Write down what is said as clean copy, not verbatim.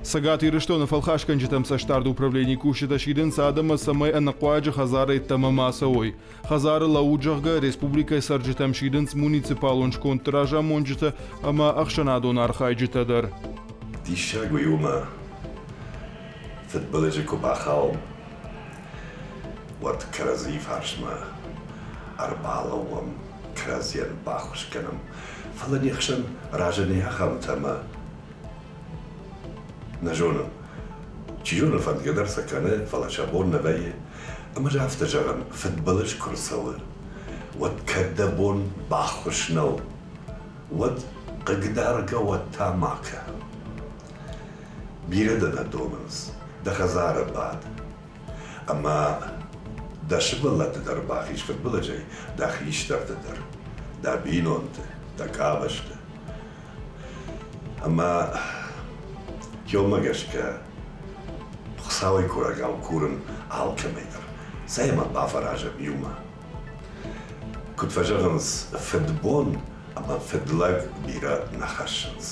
Цӕгат Ирыстоны фӕлхасгӕнджытӕм цӕстдарды управленийы кусджытӕ сидынц адӕммӕ, цӕмӕй ӕнӕхъуаджы хӕдзары йеддӕмӕ ма цӕуой. Хӕдзары лӕуд, зӕгъгӕ, республикӕйы цӕрджытӕм сидынц муниципалон скондты разамонджытӕ ӕмӕ ӕхсӕнадон архайджытӕ дӕр. Диссаг уый у мӕ фыдбылызы куы бахауӕм, уӕд кӕрӕдзийы фарсмӕ ӕрбалӕууӕм, кӕрӕдзийӕн баххуыс кӕнӕм. Фӕлӕ не хсӕн разыны ахӕмтӕ ӕмӕ нӕ зонын, чи зоны, фӕндгӕ дӕр сӕ кӕны, фӕлӕ сӕ бон нӕ вӕййы. Ӕмӕ дзы афтӕ зӕгъӕм, фыдбылыз куы рцӕуы, уӕд кӕд дӕ бон баххуыс нӕу, уӕд хъыгдаргӕ уӕд та ма кӕ. Бирӕ дӕ нӕ домынц, дӕ хӕдзары бад. Ӕмӕ дӕ сывӕллӕтты дӕр бахиз фыдбылызӕй, дӕ хистӕрты дӕр, дӕ бинонты, дӕ къабӕзты. Ӕмӕ уымӕ гӕсгӕ Хуыцауӕй курӕгау курын алкӕмӕй дӕр, цӕй ӕмӕ бафӕразӕм иумӕ. Куыд фӕзӕгъынц, фыдбон ӕмӕ фыдлӕг бирӕ нӕ хӕссынц.